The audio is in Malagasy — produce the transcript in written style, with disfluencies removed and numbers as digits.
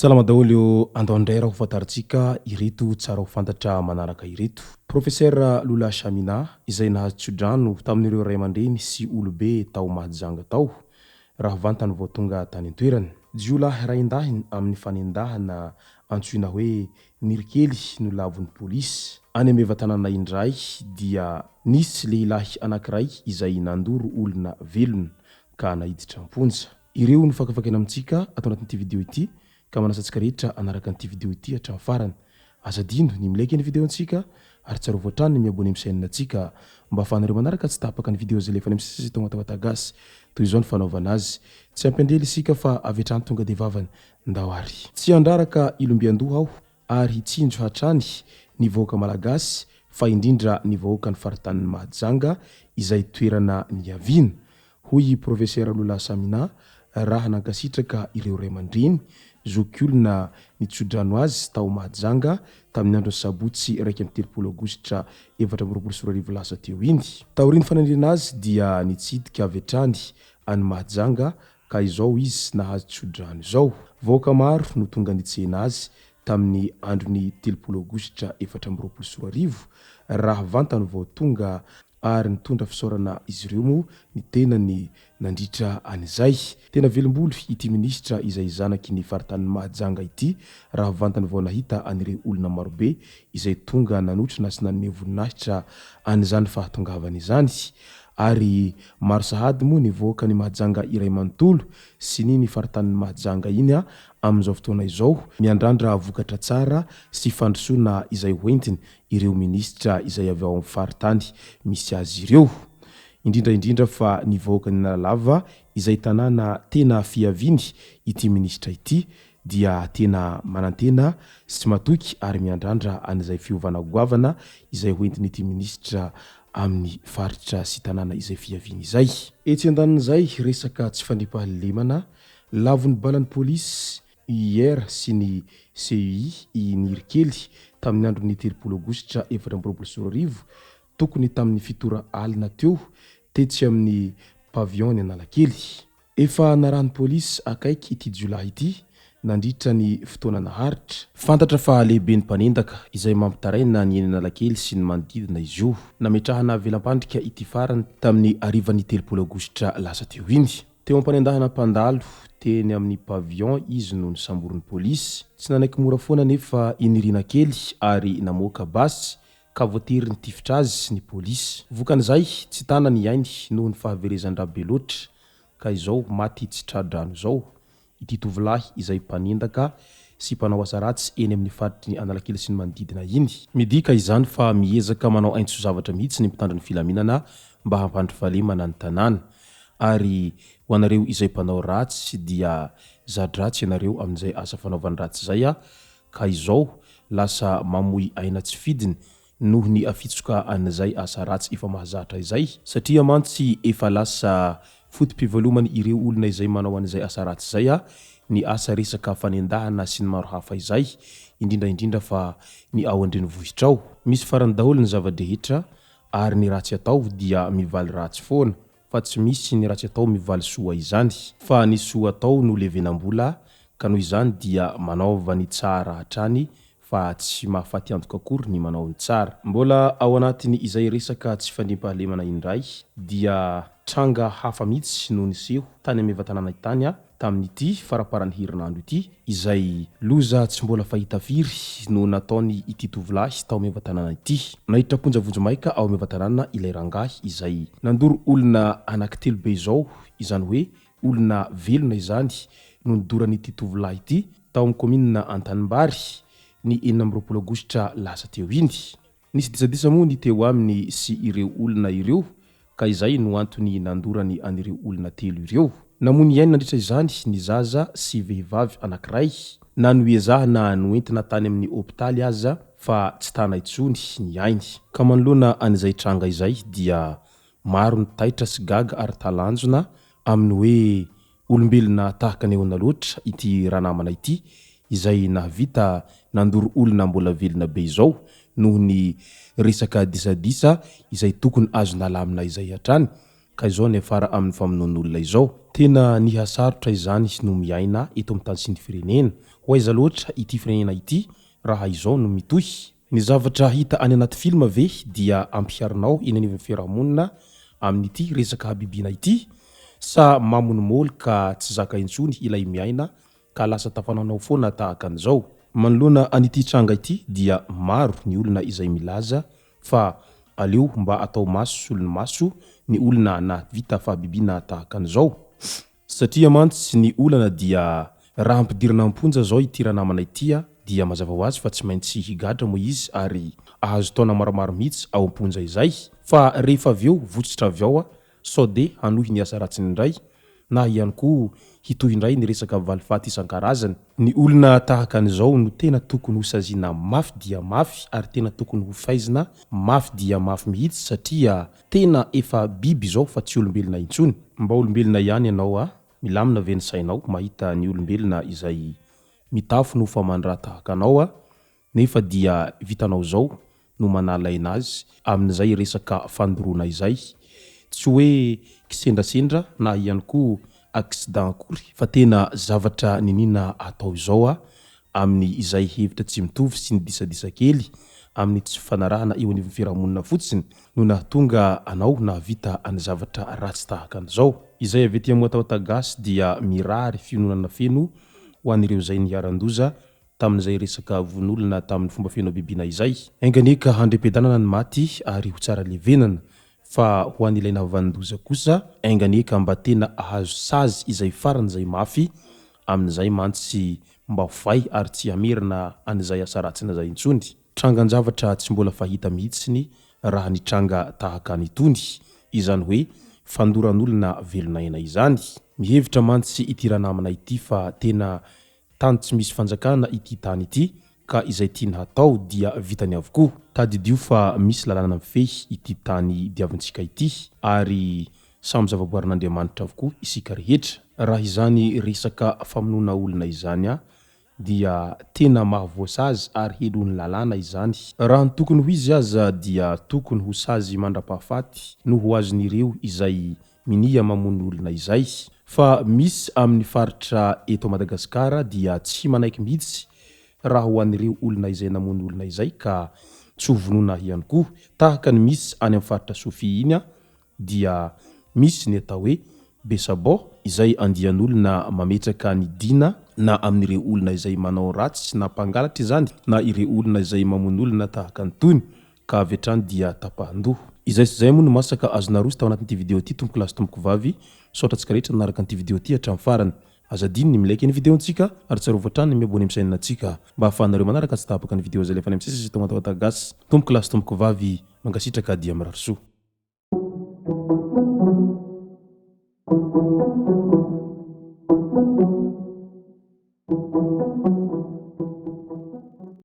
Salama daholo ô, andao indray raha ho fantarintsika ireto tsara ho fantatra manaraka ireto. Professeur Lola Chamina izay nahazo tsodrano tamin'ireo ray aman-dreny sy olobe tao Mahajanga tao raha vantany vao tonga tany an-toerana. Jiolahy raindahiny amin'ny fanendahana antsoina hoe Nirikely no lavon'ny polisy. Any Maevatanàna indray dia nisy lehilahy anankiray izay nandoro olona velona ka naiditra am-ponja. Ireo no fakafakaina amintsika ato anatin'ity video ity ka manasa antsika rehetra hanaraka an'ity video ity hatramin'ny farany. Aza adino ny mi-like ny video antsika ary tsarovy hatrany ny mi-abonner amin'ny chaîne antsika mba ahafahanareo manaraka tsy tapaka ny video izay alefa any amin'ny sisy eto Matawata Gasy. Toy izao ny fanaovana azy. Tsy hampiandrela isika fa avy hatrany tonga dia vavany. Ndao ary. Tsy handraraka ilombiandoha aho ary hitsinjo hatrany ny vahoaka Malagasy fa indrindra ny vahoakan'ny faritanin'i Mahajanga izay toerana niaviana, hoy i Profesera Lola Samina raha nankasitraka ireo ray aman-dreny zokiolona nitsodrano azy tao Mahajanga tamin'ny andron'ny sabotsy 31 aogositra 2024 lasa teo iny. Taorian'ny fanendrena azy dia nitsidika avy hatrany an'i Mahajanga ka izao izy nahazo tsodrano izao. Vahoaka maro no tonga nitsena azy tamin'ny andron'ny 30 aogositra 2024 raha vantany vao tonga ary nitondra fisaorana izy ireo moa ny tenany nandritra an'izay. Tena velom-bolo ity minisitra izay zanaky ny faritanin'i Mahajanga ity raha vantany vao nahita an'ireo olona marobe izay tonga nanotrona sy nanome voninahitra an'izany fahatongavany izany. Ary maro sahady moa ny vahoakan'i Mahajanga iray manontolo sy ny ny faritanin'i Mahajanga iny amin'izao fotoana izao miandrandra vokatra tsara sy fandrosoana izay hoentiny ireo minisitra izay avy ao amin'ny faritany misy azy ireo. Indrindra indrindra fa ny vahoakan'i Analalava izay tanàna tena fiaviany ity minisitra ity dia tena manantena sy matoky ary miandrandra an'izay fiovana goavana izay hoentin'ity minisitra amin'ny faritra sy tanàna izay fiaviany izay. Etsy andanin'izay, resaka tsy fandriampahalemana, lavon'ny balan'ny polisy, UIR, sy ny CEI i Nirikely tamin'ny andron'ny 30 aogositra 2024 tokony tamin'ny fito ora alina teo tetsy amin'ny pavillon-ny Analakely. Efa narahan'ny polisy akaiky ity jiolahy ity nandritra ny fotoana naharitra. Fantatra fa lehiben'ny mpanendaka izay mampitaraina ny eny Analakely sy ny manodidina izy io. Nametrahana velam-pandrika ity farany tamin'ny harivan'ny 30 aogositra lasa teo iny. Teo am-panendahana mpandalo teny amin'ny pavillon izy no nosamborin'ny polisy. Tsy nanaiky mora foana anefa i Nirina kely ary namoaka basy ka voatery nitifitra azy ny polisy. Vokan'izay, tsy tana ny ainy noho ny fahaverezan-dra be loatra ka izao maty tsy tra-drano izao ity tovolahy izay mpanendaka sy mpanao asa ratsy eny amin'ny faritry ny Analakely sy ny manodidina iny. Midika izany fa miezaka manao aintso-zavatra mihitsy ny mpitandro ny filaminana mba hampandry fahalemana ny tanàna. Ary ho anareo izay mpanao ratsy dia za-dratsy ianareo amin'izay asa fanaovan-dratsy izay ka izao lasa mamoy aina tsy fidiny noho ny afitsoka an'izay asa ratsy efa mahazatra izay, satria mantsy efa lasa foto-pivelomany ireo olona izay manao an'izay asa ratsy izay ny asa resaka fanendahana sy ny maro hafa izay, indrindra indrindra fa ny ao an-drenivohitra ao. Misy farany daholo ny zava-drehetra ary ny ratsy atao dia mivaly ratsy foana fa tsy misy ny ratsy atao mivaly soa izany fa ny soa atao no levenam-bola ka noho izany dia manaova ny tsara hatrany fa tsy mahafaty antoka akory ny manao ny tsara. Mbola ao anatin izay resaka tsy fandriampahalemana indray dia tranga hafa mihitsy no niseho tany Maevatanàna tany tamin'ity faramparan'ny herinandro ity izay loza tsy mbola fahita firy no nataony ity tovolahy tao Maevatanàna ity. Naiditra am-ponja vonjimaika ao Maevatanàna ilay rangahy izay nandoro olona anankitelo be izao, izany hoe olona velona izany no nidoran'ity tovolahy ity tao amin'ny kaominina Antanimbary ny 26 aogositra lasa teo iny. Nisy disadisa moa ny teo aminy sy ireo olona ireo ka izay no antony nandorany an'ireo olona telo ireo. Namoy ny ainy nandritra izany ny zaza sy vehivavy anankiray, na noezahana noentina tany amin'ny hopitaly aza fa tsy tana intsony ny ainy. Ka manoloana an'izay tranga izay dia maro ny taitra sy gaga ary talanjona amin'ny hoe olombelona tahaka ny ahoana loatra ity ranamana ity izay nahavita nandoro olona mbola velona be izao noho ny resaka disadisa izay tokony azo nalamina izay hatrany ka izao niafara amin'ny famonoan'olona izao. Tena nihasarotra izany no miaina eto amin'ny tany sy ny firenena. Ho aiza loatra ity firenena ity raha izao no mitohy? Ny zavatra hita any anaty film ve dia ampiharinao eny anivon'ny fiarahamonina amin'ity resaka habibiana ity? Sa mamono môly ka tsy zaka intsony ilay miaina ka lasa tafananao foana tahaka an'izao? Manoloana an'ity tranga ity dia maro ny olona izay milaza fa aleo mba atao maso solon'ny maso ny olona nahavita fahabibiana tahaka an'izao. Satria mantsy ny olana dia raha ampidirina am-ponja zao ity ranamana ity dia mazava ho azy fa tsy maintsy higadra moa izy ary ahazo taona maromaro mihitsy ao am-ponja izay fa rehefa avy eo votsotra avy ao sao de hanohy ny asa ratsiny indray na ihany koa hitohy indray ny resaka valifaty isan-karazany. Ny olona tahaka an'izao no tena tokony ho saziana mafy dia mafy ary tena tokony ho faizina mafy dia mafy mihitsy satria tena efa biby izao fa tsy olombelona intsony. Mba olombelona ihany ianao a! Milamina ve ny sainao mahita ny olombelona izay mitafo nofo aman-dra tahaka anao a! Nefa dia vitanao zao no manala aina azy amin'izay resaka fandoroana izay. Tsy hoe kisendrasendra na ihany koa accident akory fa tena zavatra niniana atao izao a amin'ny izay hevitra tsy mitovy sy ny disadisa kely amin'ny tsy fifanarahana eo anivon'ny fiarahamonina fotsiny no nahatonga anao nahavita any zavatra ratsy tahaka an'izao. Izay avy aty Amoatawata Gasy dia mirary fiononana feno ho an'ireo izay niharan-doza tamin'izay resaka vono olona tamin'ny fomba feno habibiana izay. Enga anie ka handre-piadanana ny maty ary ho tsara levenana, fa ho an'ilay nahavanon-doza kosa, enga anie ka mba tena ahazo sazy izay faran'izay mafy, amin'izay mantsy mba ho vay ary tsy hamerina an'izay asa ratsiny izay intsony. Trangan-javatra tsy mbola fahita mihitsiny raha nitranga tahaka an'itony, izany hoe fandoran'olona velon'aina izany. Mihevitra mantsy ity ranamana ity fa tena Tany tsy misy fanjakana ity tany ity ka izay tiany hatao dia vitany avokoa. Tadidio fa misy lalàna mifehy ity tany diavintsika ity ary samy zavaboarin'Andriamanitra avokoa isika rehetra. Raha izany resaka famonoana olona izany dia tena mahavoasazy ary helohin'ny lalàna izany. Raha ny tokony ho izy aza dia tokony ho sazy mandra-pahafaty no ho azon'ireo izay minia mamono olona izay. Fa misy amin'ny faritra eto Madagasikara dia tsy manaiky mihitsy raha ho an'ireo olona izay namono olona izay ka tsy ho vonoina ihany koa. Tahaka ny misy any amin'ny faritra Sofia iny dia misy ny atao hoe Besabò izay andian'olona mametraka ny dina na amin'ireo olona izay manao ratsy na mpangalatra izany na ireo olona izay mamono olona tahaka an'itony ka avy hatrany dia tapahan-doha. Izay sy izay moa no masaka azo naroso tao anatin'ity video ity tompoko lahy sy tompoko vavy, misaotra antsika rehetra nanaraka an'ity video ity hatramin'ny farany. Aza adino ny mi-like ny video-ntsika ary tsarovy hatrany ny mi-abonner amin'ny chaîne-ntsika mba ahafahanareo manaraka tsy tapaka ny video izay alefanay misesy eto Matamatave Gasy. Tompoko lahy sy tompoko vavy, mankasitraka dia mirary soa.